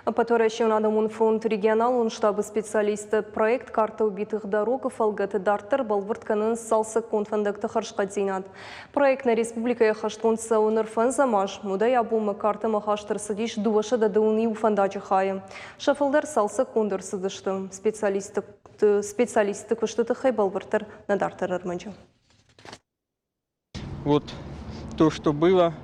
Ӕппӕтуӕрӕсеон адӕмон фронты регионалон штабы специалисттӕ проект «Карта убитых дорог»-ы фӕлгӕты дарддӕр бӕлвырд кӕнынц цалцӕггонд фӕндӕгты хӕрзхъӕддзинад. Проект нӕ республикӕйы ӕххӕстгонд цӕуы ныр фӕндзӕм аз. Уӕдӕй абонмӕ картӕмӕ хаст ӕрцыдис 221 фӕндаджы хайы. Сӕ фылдӕр цалцӕггонд ӕрцыдысты. Специалистты куысты тыххӕй бӕлвырддӕр нӕ дарддӕр ӕрмӕджы. Вот то, что было,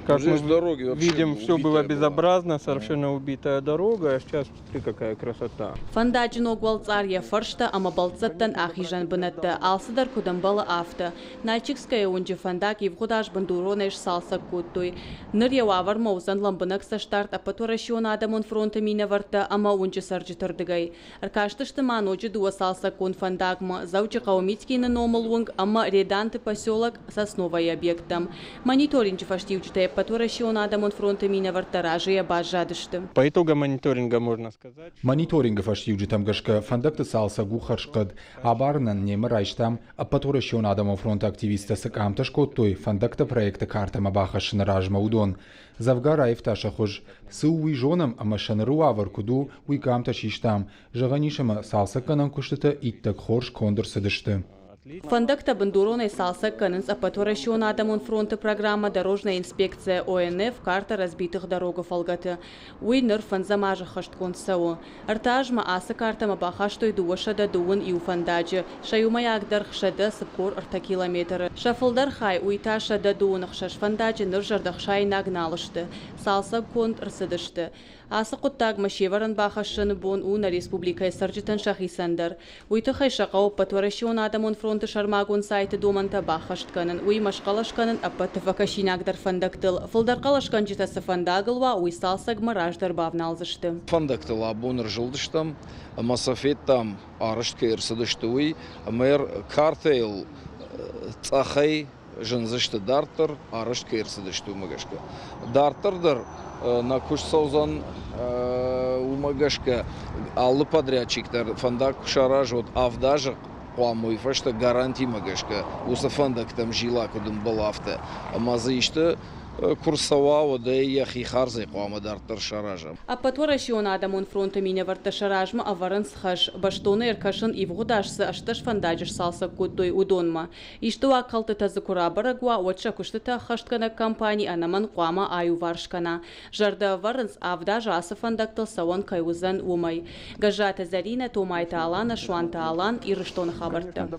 как мы дороги вообще видим, все было убитая была. Безобразно, совершенно убитая дорога, а сейчас смотри, какая красота. Фӕндаджы ног уӕлцъар, йӕ фӕрстӕ ӕмӕ бӕлццӕттӕн ахизӕн бынӕттӕ, алцыдӕр куыд ӕмбӕлы, афтӕ. Нальчикскӕйы уынджы фӕндаг ивгъуыд аз бындуронӕй сцалцӕг кодтой. Ныр йӕ уавӕрмӕ уыдзӕн лӕмбынӕг цӕстдард Ӕппӕтуӕрӕсеон адӕмон фронты минӕвӕрттӕ ӕмӕ уынджы цӕрджыты рдыгӕй. Ӕркастысты ма ноджы дыууӕ цалцӕггонд фӕндагмӕ Дзӕуджыхъӕуы Митькины номыл уынг ӕмӕ Реданты поселок Сосновайы объекттӕм. Мониторинджы фӕстиуджытӕй Ӕппӕтуӕрӕсеон адӕмон фронты минӕвӕрттӕ разыйӕ баззадысты. По итогам мониторинга можно сказать, Мониторингы фӕстиуджытӕм гӕсгӕ фӕндӕгты цалцӕг у хӕрзхъӕд. Абарынӕн немӕ райстам, Ӕппӕтуӕрӕсеон адӕмон фронты активисттӕ цы къамтӕ скодтой фӕндӕгты проекты картӕмӕ бахӕссыны размӕ, уыдон. Дзӕвгар аивта сӕ хуыз. Цы у, уый зонӕм ӕмӕ сӕ ныры уавӕр куыд у, уый къамтӕ систам. Зӕгъӕн ис, ӕмӕ цалцӕггӕнӕн куыстытӕ иттӕг хорз конд ӕрцыдысты. Фӕндӕгтӕ бындуронӕй цалцӕг кӕнынц Ӕппӕтуӕрӕсеон адӕмон фронты программӕ «Дорожная инспекция ОНФ. Карта разбитых дорог»-ы фӕлгӕты. Уый ныр фӕндзӕм аз ӕххӕстгонд цӕуы. Ӕртӕ азмӕ ацы картӕмӕ бахастой 221 фӕндаджы, сӕ иумӕйаг дӕргъ 143 километры. Сӕ фылдӕр хай, уый та 126 фӕндаджы ныр зӕрдӕхсаинаг нал сты, цалцӕггонд ӕрцыдысты. Ацы хъуыддагмӕ се вӕрӕн бахӕссыны бон у нӕ республикӕйы цӕрджытӕн сӕхицӕн дӕр. Уый тыххӕй сӕ хъӕуы Ӕппӕтуӕрӕсеон адӕмон фронты сӕрмагонд сайты домӕнтӕ баххӕст кӕнын, уыимӕ схъӕлӕс кӕнын ӕппӕты фӕкӕсинагдӕр фӕндӕгтыл. Фылдӕр хъӕлӕсгӕнджытӕ цы фӕндагыл уа, уый цалцӕгмӕ раздӕр бавналдзысты. Фӕндӕгтыл абон ӕрзылдыстӕм ӕмӕ сӕ федтам, арӕзт кӕй ӕрцыдысты, уый. Ӕмӕ картӕйыл цъӕхӕй зындзысты дарддӕр, арӕзт кӕй ӕрцыдысты, уымӕ гӕсгӕ. Дарддӕр дӕр нӕ куыст цӕудзӕн уымӕ гӕсгӕ алы подрядчик дӕр фӕндаг куы сараза, 7 азы хъуамӕ уый фӕстӕ гарантимӕ гӕсгӕ уыцы фӕндӕгтӕм зила куыд ӕмбӕлы, афтӕ. Ӕмӕ дзы исты куы рцӕуа, уӕд ӕй йӕхи хардзӕй хъуамӕ дарддӕр сараза. Ӕппӕтуӕрӕсеон адӕмон фронты минӕвӕрттӕ сӕ размӕ ӕвӕрынц хӕс, бӕстонӕй ӕркӕсын, ивгъуыд аз цы 18 фӕндаджы сцалцӕг кодтой, уыдонмӕ. Исты уагхӕлдтытӕ дзы куы рабӕрӕг уа, уӕд сӕ куыстытӕ ӕххӕстгӕнӕг компани ӕнӕмӕнг хъуамӕ аиуварс кӕна. Зӕрдӕ ӕвӕрынц, 7 азы ацы фӕндӕгтыл цӕуӕн кӕй уыдзӕн, уымӕй. Гӕззаты Зӕринӕ, Томайты Алана, Суанты Алан, Ирыстоны хабӕрттӕ.